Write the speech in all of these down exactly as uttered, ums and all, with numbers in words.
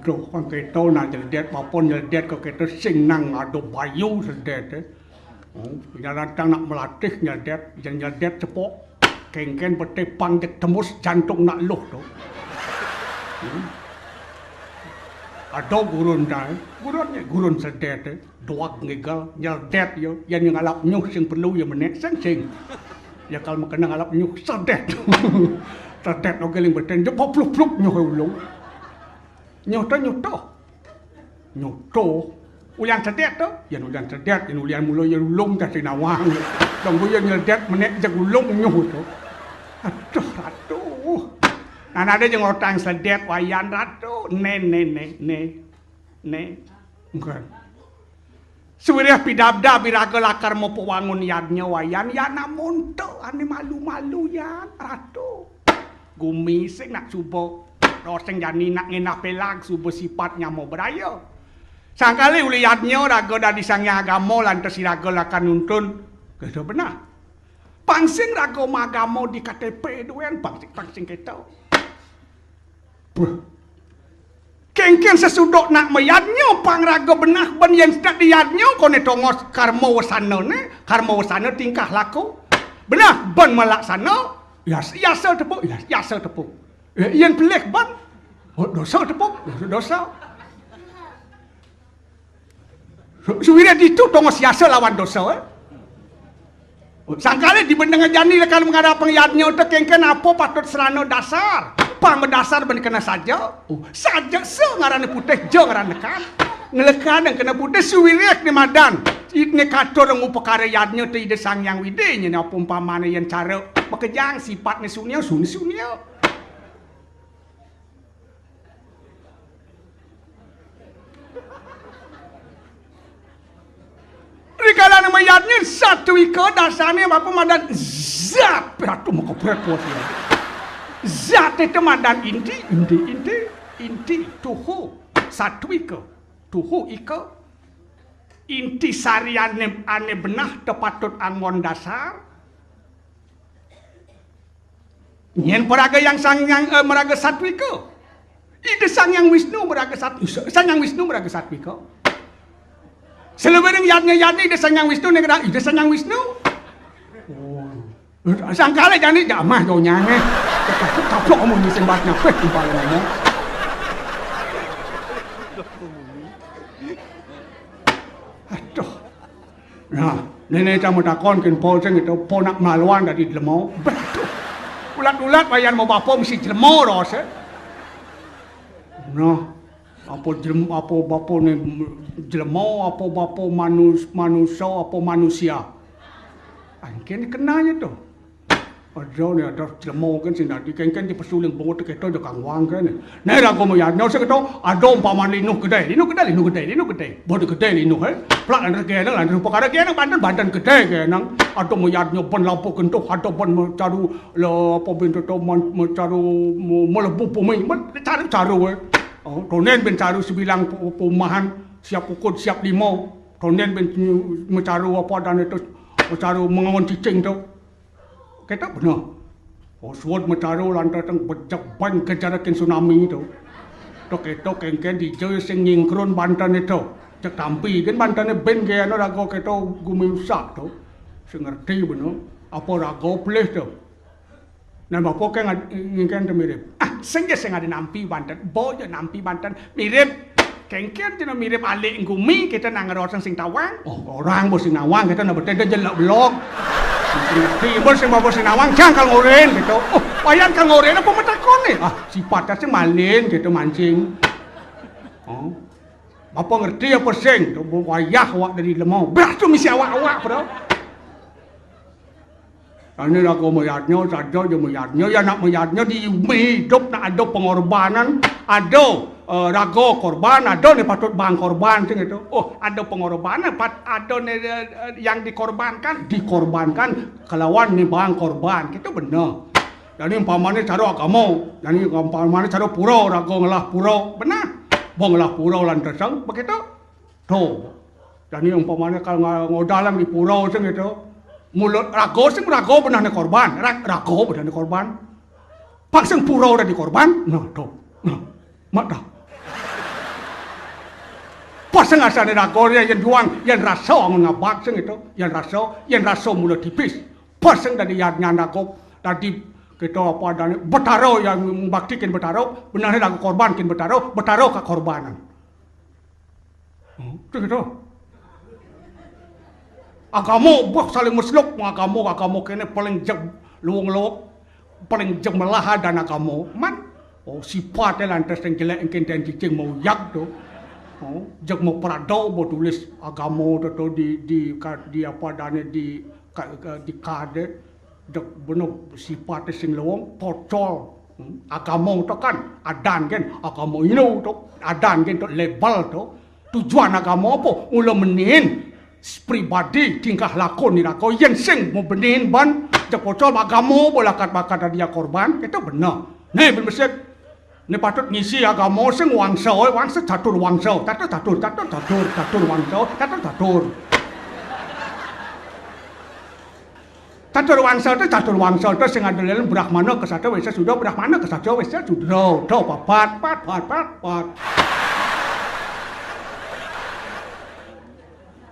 Aduh, kan kéto nak nyeledet, bapa nyeledet ka kéto sing nang ada bayu seledet, eh. Hmm, nyarantang nak melatih nyeledet, yen nyeledet cepok. Kéngkén betih pang jeg tembus jantung nak luh to. Hmm. Ada gurun dah, eh. Gurun, gurun seledet, eh. Doag ngigel, nyeledet ya, yen ngalap nyuh sing perlu ya menek sing sing. Ya kal makena ngalap nyuh seledet. Seledet oge ling beten, jebok pluk-pluk nyuh ulung. Nyuh to, nyuh to. Nyuh to. Ulian sedet to, yen ulian sedet, yen ulian mula yen ulung tah sing nawang. Dong ku yen nyedet menek jeg ulung nyuh to. Aduh, ratu. Nah, ada jeng otang sedet wayan ratu. Ne, ne, ne, ne. Ne. Engke. Suwirih pidabdab iraga lakar mapawangun yadnya wayan, yan amonto ane malu-malu yan, ratu. Gumi sing nak suba, dosing jani nak ngenah pelag suba sipat nyama braya. Sangkali uli yadnya raga dadi Sang Hyang Agama lantas iraga lakar nuntun. Keda benah. Pang sing raga magama di K T P duen, pang sing, pang sing keto. Beuh. Kéngkén sesuduk nak mayadnya pang raga benah ben yen sedak diyadnya kone tongos karma wasanane, karma wasana tingkah laku. Benah ben malaksana, yas-, yasa tepuk, yas-, yasa tepuk. Eh, yen pelih ben, oh, dosa tepuk, dosa, dosa. Su-, suwireh ditu tongos yasa lawan dosa, eh. Sangkala di bendenga jani lekad ngarepang yadnya uta kéngkén apa patut srana dasar. Pang madasar ben kena saja. Oh, saja sa ngarane putih, ja ngarane lekad. Nglekad kena putih suwireh ne madan. Itne katur ngupakara yadnya te Ida Sang Hyang Widi nyene apa umpamane yen cara makejang sifatne sunia, suni sunia. Rikalane mayadnya satwika dasane bapa madan zat, ratu makepret kuat ya. Zat itu madan inti, inti, inti, inti, tuhu, satwika, tuhu ika, inti sariane ane benah tepatut anggon dasar, Nyen paraga yang sang yang, eh, maraga satwika. Ida Sang Yang Wisnu maraga sat-, Sang Yang Wisnu maraga satwika. Selebihing yadnya yadnya Ida Sang Yang Wisnu ning Ida Sang Yang Wisnu. Oh. Sangkala jani jamah donyane. Kaplok omong di sembatnya. Peh, umpal ngomong. Aduh. Nah, nene cang matakon ken po sing itu, po nak maluan dadi jlema. Betul. Ulat-ulat wayan mau bapa mesti jlema rasa. Nah, apa jlem-, apa bapa ni jlema, apa bapa manus-, manusa, apa manusia. Angkin kenanya tu. Aja ni ada jlema kan sing dadi kengken di pesuling bungut kita aja kang wang kan. Nah, raga mayadnya sing kita ada umpama linuh gede, linuh gede, linuh gede, linuh gede. Bodo gede linuh, eh. Plak lan rege nang, lan rupa karege nang, banten, banten gede ke nang. Ada mayadnya ben lampu gentuh, ada ben mecaru, la, apa ben to man-, mecaru, me-, melebu bumi, men-, caru-caru, eh. Oh, tonen ben caru sebilang pu-, pumahan, siap ukud, siap lima. Tonen ben mecaru apa dan itu, mecaru mengawan cicing tu. Kita bener. Oh, suud mecaru lantas teng bejek ban kejarakin tsunami tu. Tok itu kengken dija sing nyingkrun banten itu. Cek tampi kan bantene ben ke anu raga kita gumi usak tu. Sing ngerti bener. Apa raga pelih tu. Nah, bapa ke ngad-, ngingken tu mirip. Ah, sing je sing ada nampi banten. Bo je nampi banten. Mirip. Kengken tina mirip alik gumi kita nang ngeroseng sing tawang. Oh, orang bos sing nawang kita nak betul dia jelek belok. Timbul sing bapa sing nawang jangkal ngoren gitu. Oh, wayan kal ngoren apa metakon ni? Ah, sipatnya sing malin gitu mancing. Oh. Bapa ngerti apa sing? Tu wayah awak dari lemau. Beras tu misi awak-awak, bro. Ane raga mayadnya, saja aja mayadnya, ya nak mayadnya di umi hidup nak ada pengorbanan, ada, eh, raga korban, ada ni patut bang korban sing itu. Oh, ada pengorbanan, pat-, ada ni, eh, eh, yang dikorbankan, dikorbankan kelawan ni bang korban. Itu benar. Jani umpamane cara agama, jani umpamane cara pura, raga ngelah pura, beneh. Bo ngelah pura lan treseng, begitu. Tuh. Jani umpamane kal nga-, ngodalang di pura sing gitu. Mula raga sing raga benehne korban, ra-, raga benehne korban. Pang sing pura dadi korban. Nah, tuh. Nah, mak dah. Pas sing asane raga yen juang, yen rasa angon ngabak sing gitu. Yen rasa, yen rasa mula tipis. Pas sing dadi yadnyan raga, dadi kita apa adane Betara yang bakti kin Betara, benehne raga korban kin Betara, Betara kakorbanan. Hmm, itu gitu. Agama, bah, saling mesluk, agama, agama kene paling jeg luwung-luwung, paling jeg melaha dan agama. Man, oh, sipate lantas sing jelek engkin den cicing mau yag to. Oh, jeg mau prado mau tulis agama to, to di, di, ka-, di apa adane di, ka-, ka-, di kade. Dek bener sipate sing lewong pocol. Hmm, agama to kan, adan gen, agama ino to, adan gen to, label to. Tujuan agama apa? Mula menin pribadi tingkah laku ni raga yen sing mau benin ban, cek pocol agama bolakat bakat dia korban, itu bener. Nih, ben besik. Ini patut ngisi agama sing wangsa, wangsa catur wangsa, catur, catur, catur, catur, catur wangsa, catur, catur. Catur wangsa to, catur wangsa to sing ada lelem Brahmana, Kesatra, Wesa, Sudra, Brahmana, Kesatra, Wesa, Sudra. To papat, pat, pat, pat, pat.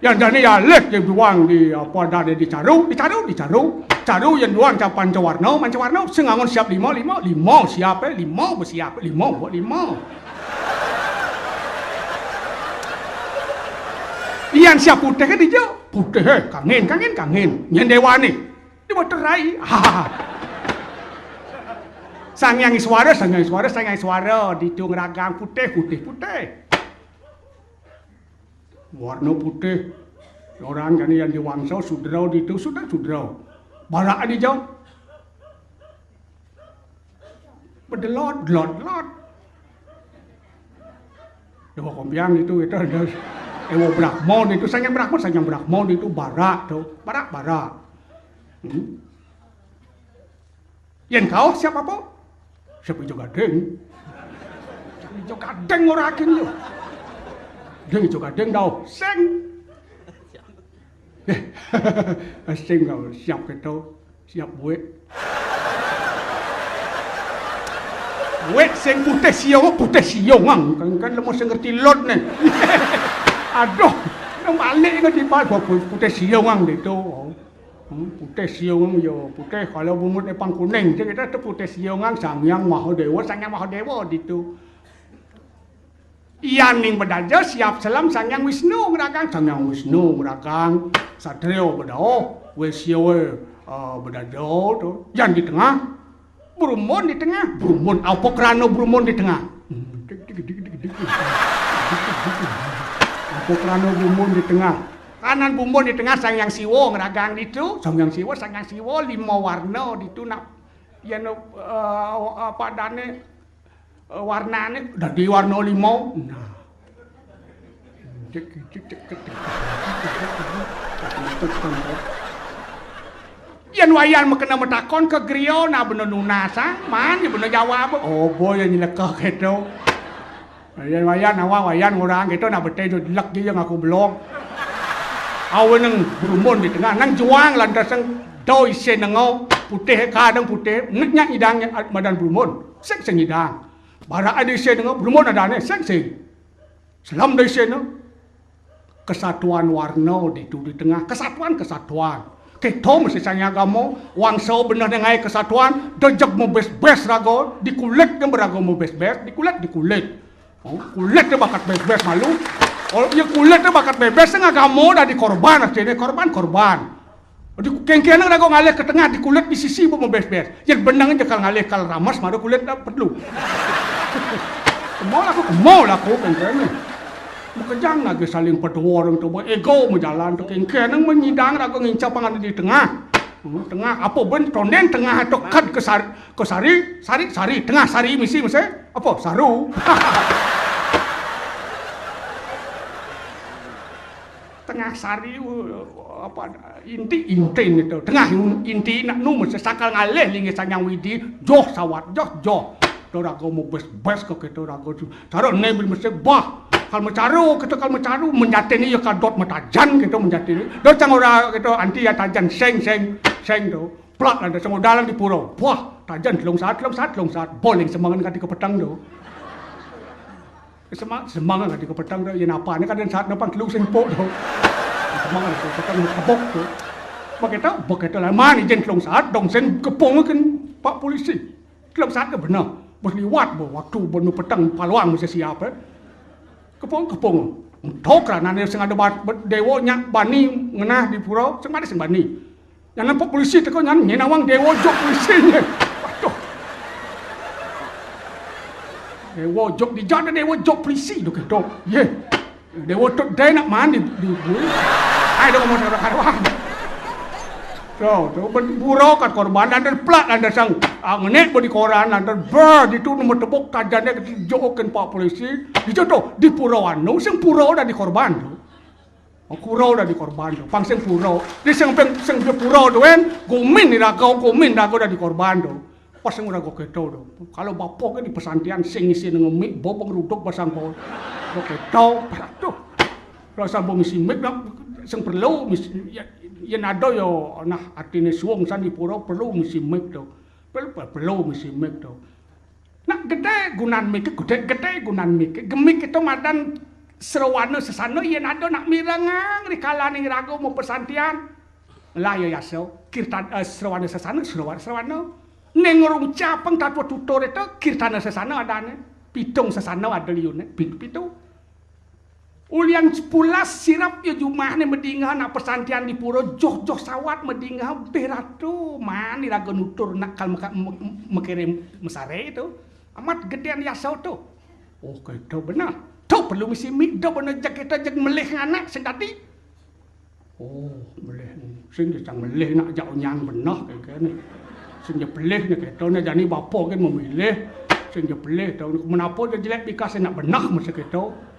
Yang jani ya leh yang duang di apa adane di caru, di caru, di caru. Caru yang duang capan cawarna, mancawarna sing angon siap lima, lima, lima siap, eh, lima besiap, lima buat lima. Iyan siap putih kan ijo? Putih, eh, kangin, kangin, kangin. Nyen dewane. Di water rai. Ha. Sang Hyang Iswara, Sang Hyang Iswara, Sang Hyang Iswara ditu ngragang putih, putih, putih. Warna putih. Orang jani yang diwangsa Sudra ditu, Sudra, Sudra. Barak di jauh. Bedelot, delot, delot. Dewa Kompiang itu, itu ada Ewa Brahma itu, Sang Hyang Brahma, Sang Hyang Brahma itu barak tuh, barak, barak. Hmm. Yen kau siap apa? Siap ijo gading. Siap ijo gading ora akin yo. Ding ijo gading tau. Sing. Eh, sing kau siap keto. Siap buik. Buik sing putih siung, putih siung ang. Kan, kan lemu sing ngerti lot nih. Aduh, nang balik ke di pas putih siung ang itu. Hmm, putih siung yo, putih kalau bungut epang kuning, sing kita tu putih siung ang Sang Hyang Mahadewa, Sang Hyang Mahadewa ditu. Iyan ning bedaja siap selem Sang Hyang Wisnu ngragang, Sang Hyang Wisnu ngragang, satrio bedauh, wesya we, eh, bedaja tu. Yan di tengah, brumun di tengah, brumun, apa krana brumun di tengah? Hmm, dik, dik, dik, dik, dik. Apa krana brumun di tengah? Kanan brumun di tengah Sang Hyang Siwa ngragang ditu, Sang Hyang Siwa, Sang Hyang Siwa lima warna ditu nak yen, eh, apa adane, eh, warnane dadi warna lima. Nah. Cek, cek, cek, cek, cek. Yen wayan mekena metakon ke griya, nah bena nunas, ah. Man, ya bena jawab. Oh, boy, yang nyelekah keto. Yen wayan awak, wayan orang keto, nah betai tu delek je yang aku belong. Aweneng berumun di tengah, nang juang lantas nang doi senengo, putih kadang putih, nek nyak idang madan berumun, sing sing idang. Barak ada isen dengan berumun ada aneh, sing sing. Selam da isen kesatuan warna ditu di tengah, kesatuan, kesatuan. Kita mesti sanya agama, wangsa bener dengan kesatuan, dejek mebes-bes raga, di kulit yang beraga mebes-bes, di kulit, di kulit. Oh, kulit dia bakat bes-bes malu. Oh, ya kulit dia bakat bes-bes, sing agama dah di korban, artinya korban, korban. Di kengkeng raga ngalih ke tengah, di kulit di sisi pun mebes-bes. Yang benang aja kal ngalih kal ramas, mara kulit dah perlu. Kemau laku, kemau laku kengkeng ni. Makejang lagi saling pedua orang tu, ego majalan tu kengkeng nang menyidang raga ngincap pangan di tengah. Hmm, tengah, apa ben tonden tengah tu kad ke sar-, ke sari, sari, sari, tengah sari misi mesti, apa? Saru. Tak Tengah sari, uh, apa, inti, inti itu. Tengah inti nak nu mesti sakal ngalih linggih Sang Hyang Widi, joh sawat, joh, joh. Tau raga mau bes-bes ka kita raga tu. Cara ne bin mesti bah. Kal macaru kita, kal macaru menjati ni ya kadot matajan kita menjati ni. Dah cang ora kita anti ya tajan seng, seng, seng tu. Plak lah dah cang dalam di pura. Wah, tajan telung saat, telung saat, telung saat. Boling semangan kati ke petang tu. Semangat, semangat kati ke petang tu. Ya napa ni kadang saat napa telung sing pok tu. Semangat kati ke petang tebok tu. Begitu, begitu lah. Mana jen telung saat, dong sen kepung kan Pak Polisi. Telung saat ke benar. Bos liwat bo waktu bono petang paluang mesti siap, eh. Kepung, kepung. Tok lah nane sing ada ba-, ba-, dewa nyak bani ngenah di pura, sing bani, sing bani. Yang nampak polisi teko nyan, nyen awang dewa jok polisi nye. Waduh. Dewa jok di jana dewa jok polisi tu ketok. Ye. Dewa tu dai nak mandi di bui. Ai dong mau karuan. So, tu ben pura kat korban dan plak dan sang, ah, ngenek bo di koran dan ber di tu nomor tebok tajane keti jokin Pak Polisi. Di tu di pura anu, sing pura dah di korban tu. Oh, pura dah di korban tu. Pang sing pura. Di sing peng, sing di pura tu kan, gumin ni raga, gumin raga dah di korban tu. Pas sing raga keto tu. Kalau bapa kan di pesantian sing isi ngemik, bobong ruduk pasang bau. Raga keto, aduh. Rasa bau misi mik dah, sing perlu misi, ya, ya nado yo, nah, atine suwung san di pura perlu misi mik tu. Perlu, perlu misi mik tu. Nak gede gunan mik, gede, gede gunan mik. Gemik kita madan serawana sesana, iya nado nak mirengang ri kalaning raga mau pesantian. Lah ya yaso, kirtan, eh, serawana sesana, serawana, serawana. Ning runcapeng tatwa tutur itu, kirtana sesana adane. Pitung sesana ada liune, pitu, pitu. Ulian sepulas sirap ya jumahne medingeh nak pesantian di pura, joh-joh sawat medingeh beh ratu mani raga nutur nak kal meka-, me-, mekere mesare tu. Amat gedean yaso tu. Oh, keto benar. Tu perlu misi mik, do benar jeg kita jeg melih nganak sing dadi. Oh, melih. Sing dia sang melih nak jak unyang benar kayak ni. Sing dia pelih ni keto ni jani bapa kan memilih. Sing dia pelih tu. Menapa dia jelek bikas nak benar masa keto.